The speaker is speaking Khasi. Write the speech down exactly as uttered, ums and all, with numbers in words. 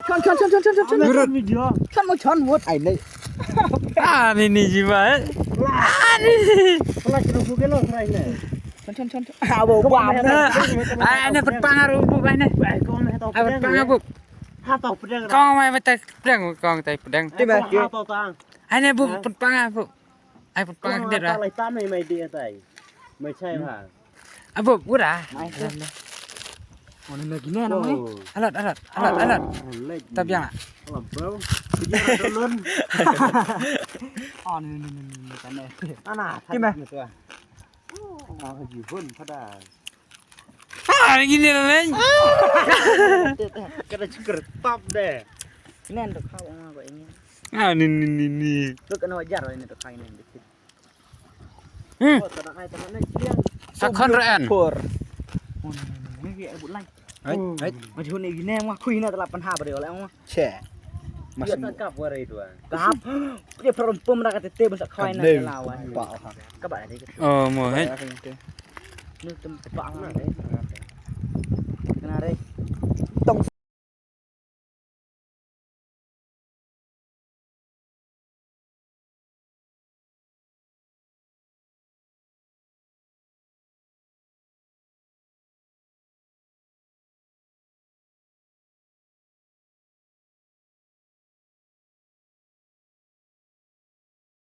Chon, chon, chon, chon, chon, chon. Video. Chon mo chon wot ai nei. Ah, ni ni jiwa. Ah, ni. Pala kena bukan lo serai nei. Chon, chon, chon, chon. Ah, bo bam. Ai, ai, ne petpang aru bu ai ne. Ai, kong ne tau. Ai, petpang abu. Ha tau pedang. Kong mai mata pedang, kong tai pedang. Tiba. Ha tau tang. Ai ne bu petpang abu. Ai petpang dia dah. Lai tan mai mai dia tai. Mai chai ha. Abu, udah. Mai. Oh, ni lagi ni nama ni. Alot, alot, alot, alot. Tabiang ah. Alot bau. Dia turun. Oh, ni ni ni ni kan ni. Ana, tiba. Ah, jihun pada. Ah, lagi ni lah ni. Kena cukur top deh. Nen tu kau ngah ko ini. Ah, ni ni ni ni. Tu kena wajar ini tu kau ini. Hmm. Sakhan ren. Por. Ni ki abut lai. Hai, hai. Maju ni gini mah kui na telah penha beri oleh mah. Che. Mas tak kap warai tu. Kap. Dia perempuan mereka tete besar kau ini lawan. Kaba ada. Oh, mo hai. Ni tempat mana? Kena re. Tong